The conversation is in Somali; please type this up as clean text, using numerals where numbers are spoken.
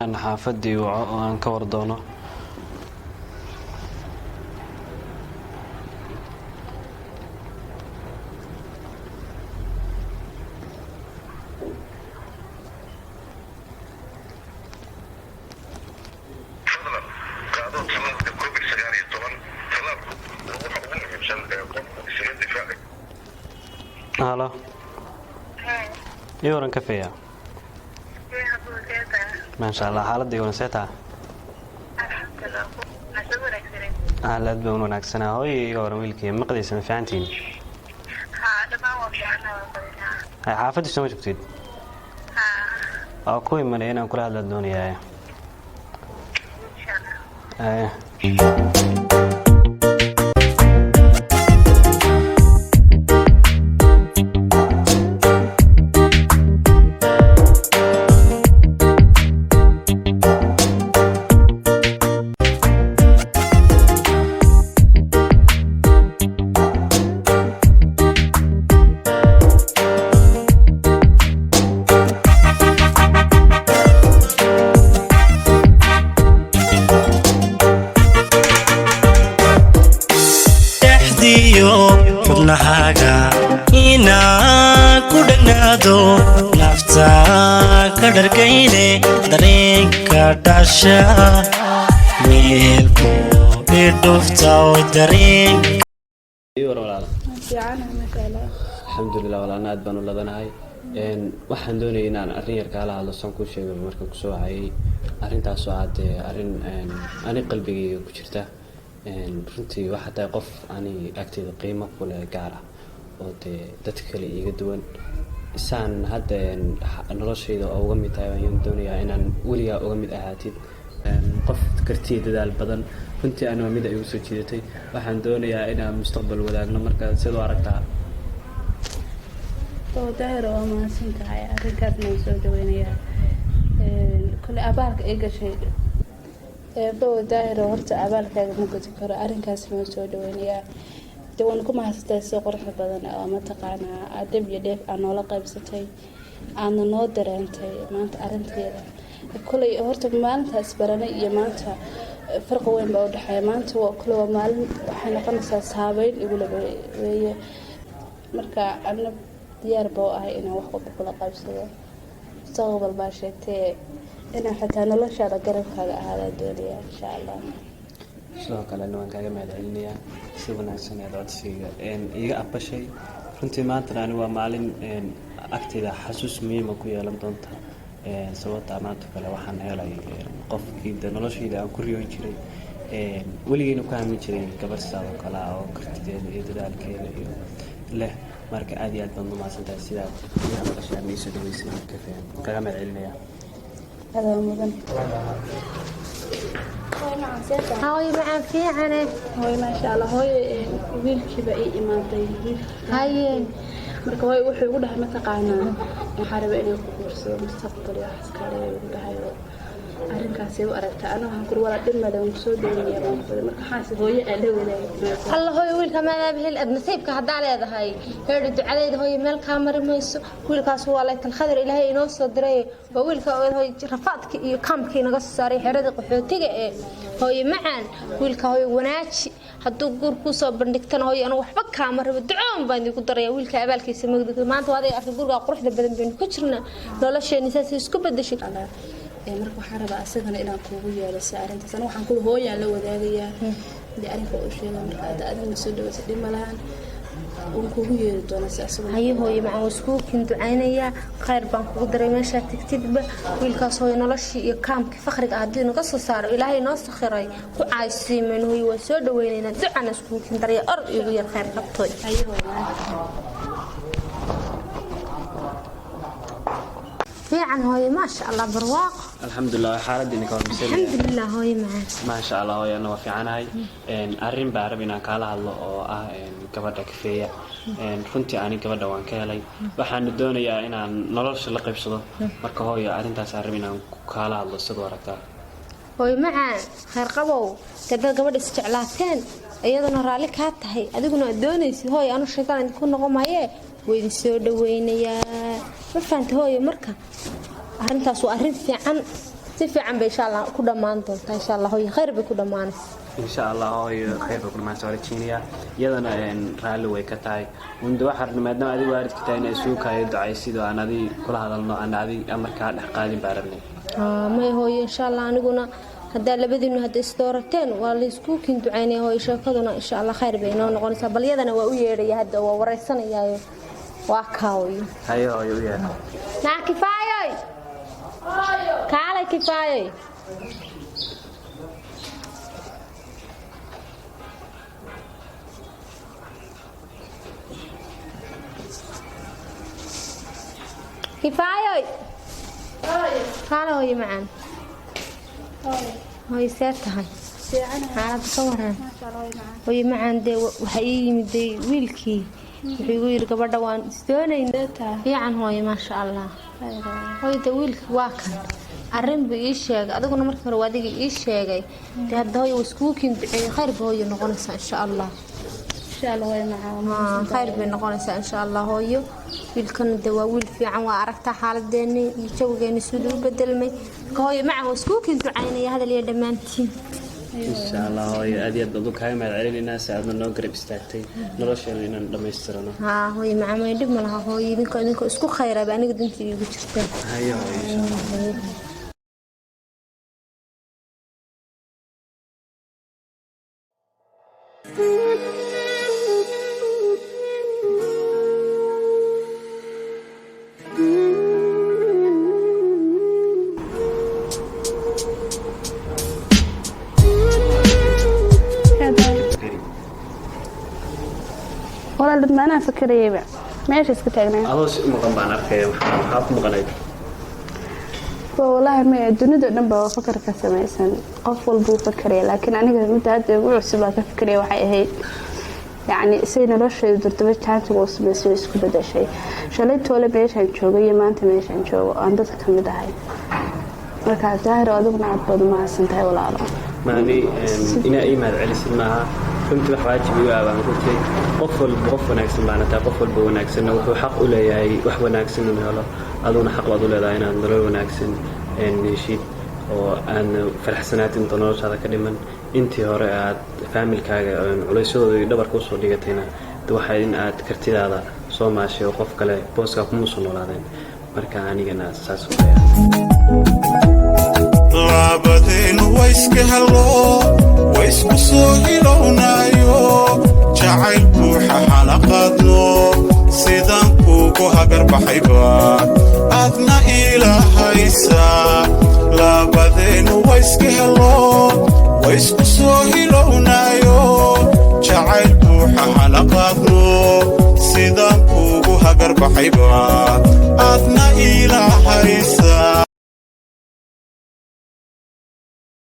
Aan xaafadii waco oo aan ka war doono. Fadlan qaado tallaalka COVID-19. Tallaalku waa waxa ugu muhiimsan ee qofku isaga difaaci. Halo, ii waran, kafeya? Maasha Allah, xaaladda waran, see taha? Aad baan u wanaagsanaa. Hooyo, iga waran wiilkii, maqdaysa, ma fiicantihiin? Hay, xaafadii soo ma joogtid? Waa ku imanaya, inaan kula hadlaa doonayaa. Haye. Dhexdiyo xubnahaaga inaan ku dhegnaado, nafta ka dhargayne, dareenka dhasha meelku idhufta dareen. Ii waran, walaal? Fiican, maasha Allah. Alxamdulilah walaal, aad baan u ladanahay. Waxaan doonayay inaan arrin yar kaala hadlo, saan kuu sheegay markaan kusoo wacayay. Arrintaasoo ah dee arrin ani qalbigayga ku jirta. Runtii waxaa tahay qof ani agteyda qiimo ku leh, gaar ah, oo dee dadka kale iiga duwan. Saan hadda noloshayda oo uga mid tahay ayaan doonayaa inaan weligaa uga mid ahaatid. Qof kartiya, dadaal badan. Runtii ani waa mid ay igu soo jiidatay. Waxaan doonayaa inaan mustaqbal wadaagno. Marka sidoo aragtaa? Oo Daahir, waa mahadsan tahay, arrinkaasna waan soo dhaweynayaa. Kole abaalka ay gashay eebow. Daahir, horta abaalkaaga ma gudi karo, arrinkaasna waan soo dhaweynayaa. De waan ku mahadsantahay si quruxda badan oo mataqaanaa aad dhib iyo dheef aa noola qaybsatay, aadna noo dareentay maanta arrinteeda. Koley horta maalintaas baranay iyo maanta farqi weyn baa udhexeeya. Maanta waa kole waa maalin waxay noqonaysaa saabeyn igula weeye. Marka ana diyaar baa u ahay inaan wax walba kula qaybsado. Mustaqbal baa sheegtee, inaan xitaa noloshaada garabkaaga ahaadaa doonaya, insha Allah. Sidoo kalena waan kaaga mahad celinayaa si wanaagsan aad codsigayga iiga aqbashay. Runtii maantana ani waa maalin agteyda xasuus muhiima ku yeelan doonta, sababtaa maanta kale waxaan helay qofkii de noloshayda aan ku riyoon jiray, weligeyna ku hamin jiray, gabar sidaad oo kale ah oo kartideeda iyo dadaalkeeda iyo leh. Marka aad iyo aad baad umahadsan tahay sidaad iga aqbashay ama iisoo dhaweysay. Kafeen kaaga mahad celinayaa. Adaa mudan. Hooyo macaan, fiicane? Hooyo, maasha Allah. Hooyo, wiilkiiba ii imaaday, wiilkii. Haye. Marka hooyo, wuxuu igu dhahay, mataqaanaa, waxaa raba inay ku guursado mustaqbal iyo waxaas kale igu dhahay. Oo arrinkaasay u aragtaa? Aniga waxaan kuri, walaa dhib male, waan kusoo dhaweynaya baan ku. Marka waxaas hooyo aan la wadaagay. Alla hooyo, wiilka maadaaba hel ad nasiibka haddaa leedahay, heedhi ducadeyda hooyo meel kaa mari mayso. Wiilkaas waa laytan khadar Ilaahay inoo soo diray. Waa wiilka hooyo rafaadka iyo kaamkii naga soo saaray xeradii qaxootiga ee. Hooyo macaan, wiilka hooyo wanaaji. Hadduu guur kuu soo bandhigtana hooyo, anigu waxba kaama rabo, ducoon baan idiinku daraya. Wiilka abaalkiisa magdiga maanta waa aday arkay. Gurigaa quruxda badan baynu ku jirnaa, nolosheeni saasay isku bedeshay. Marka waxaan rabaa asagana inaan kuugu yeelo si arrintaas. Aniga waxaan kuli hooyaan la wadaagayaa, dee arrinka u sheega. Marka hadda adigna soo dhawaysa, dhib ma lahan, waan kuugu yeeri doonaa si asaguna. Haye hooyo macaan, waa iskugu kin ducaynayaa, khayr baan kugu daray. Meeshaa tagtidba wiilkaas hooyo noloshii iyo kaamkii fakhriga ah haddii naga soo saaro, Ilaahay noo sakhiray, ku caaysiimayno. Hooyo, waan soo dhawaynaynaa, ducana iskugu kin daraya. Orod iigu yar, khayr qabtooy. Haye hooyo macaan. Fiican hooyo, maasha Allah, barwaaqo. Alxamdulilah, xaaladiina ka warmisay? Alxamdulilah hooyo macaan. Maasha Allah hooyo, ana waa fiicanahay. Arrin baa rab inaan kaala hadlo oo ah gabadha kafeeya. Runtii ani gabadha waan ka helay, waxaana doonayaa inaan nolosha la qaybsado. Marka hooyo, arrintaas rab inaan kaala hadlo, sidoo aragtaa? Hooyo macaan, khayr qabow. Dad gabadha isjeclaateen, iyaduna raalli kaa tahay, adiguna aad doonaysid, hooyo anu shaytaan idinku noqon maayee, waa idin soo dhawaynayaa. Ma fahanta hooyo? Marka arrintaas waa arrin fiican. Si fiican bay insha Allah ku dhammaan doontaa. Insha Allah hooyo, khayr bay ku dhammaanaysa. Insha Allah hooyo, khayr bay ku dhammaan soo rajiinaya. Iyadana raalli way ka tahay unda. Waxaa rabnay, maadaama adiga waalidka tahay, inay isugu kaayo ducaysid oo aan adig kula hadalno, aan adig amarkaa dhex qaadin baa rabnay. May hooyo, insha Allah aniguna haddaa labadiinu hadda isdoorateen, waa laysku kin ducaynaya hooyo. Sheekaduna insha Allah khayr bay inoo noqonaysaa. Bal yadana waa u yeedhaya hadda, waa waraysanayaayo, waa kaawayo. Haye hooyo, u yeedha. Naa Kifaayoy, kaalay Kifaayoy. Kifaayoy, kaala hooyo macaan. Hooyo, see tahay? Xaaladda ka waran hooyo macaan? Dee waxaa ii yimid dee wiilkii, wuxuu igu yidhi gabadha waan isdoonayna. Fiican hooyo, maasha Allah. Hooyo, dee wiilka waa kan, arrin buu ii sheegay. Adiguna markii hore waa adiga ii sheegay. Dee hadda hooyo waa iskugu kiin duceeyey, khayr ba hooyo noqonaysaa insha Allah. Khayr bay noqonaysaa insha Allah hooyo. Wiilkana de waa wiil fiican, waa aragtaa xaaladeeni iyo jawigeeni siduu u bedelmay. Marka hooyo macan, waa iskugu kiin ducaynaya hadal iyo dhammaantiin. Insha Allah hooyo, aad iyo aad baad u kaaga mahad celinaynaa si aadna noo garab istaagtay nolosheena inaan dhammaystirano. Haa hooyo macaan, way dhib ma laha hooyo. Idinko isku khayraba aniga dantii iigu jirta. Haye hooyo, insha Allah. Walaal, dhammaanaan fakarayayba meesha iska taagnaa. Adoo si u maqan baan arkaya, maxaa ku maqanayd? Waa wallaahi maya, dunida dhan baa fakar ka samaysan, qof walbuu fakaraya, laakiin aniga midda hadda ugu cusub baa ka fikraya waxay ahayd, yacni say noloshaydu durdaba jaantiga u samaysay oo isku bedeshay. Shalay toole meeshaan joogay iyo maanta meeshaan joogo aan dadka ka mid ahay. Marka Daahir, adiguna aad baad umahadsan tahay walaalo. Maani inaa ii mahad celisid maaha. Runtii wax waajib igu ah baan gutay. Qof walba qof wanaagsan baana tahay, qof walba wanaagsanna wuxuu xaq u leeyahay wax wanaagsan inuu helo. Aduguna xaq baad u leedahay inaad nolol wanaagsan heshid oo aadna faraxsanaatid inta noloshaada ka dhiman. Intii hore aad faamilkaaga culaysyadooda iyo dhabarka usoo dhigatayna de waxaa in aad kartidaada soo maashay oo qof kale booskaa kuma soo noolaadeen. Marka anigana saas u Laabadeennu wayska helo, waysku soo hilownaayo, jacayl buuxa hana qaadno. Sidaan kuugu hagarbaxayba aadna iilahaysaa. Laabadeennu wayska helo, waysku soo hilownaayo, jacayl buuxa hana qaadno. Sidaan kuugu hagarbaxayba aadna iila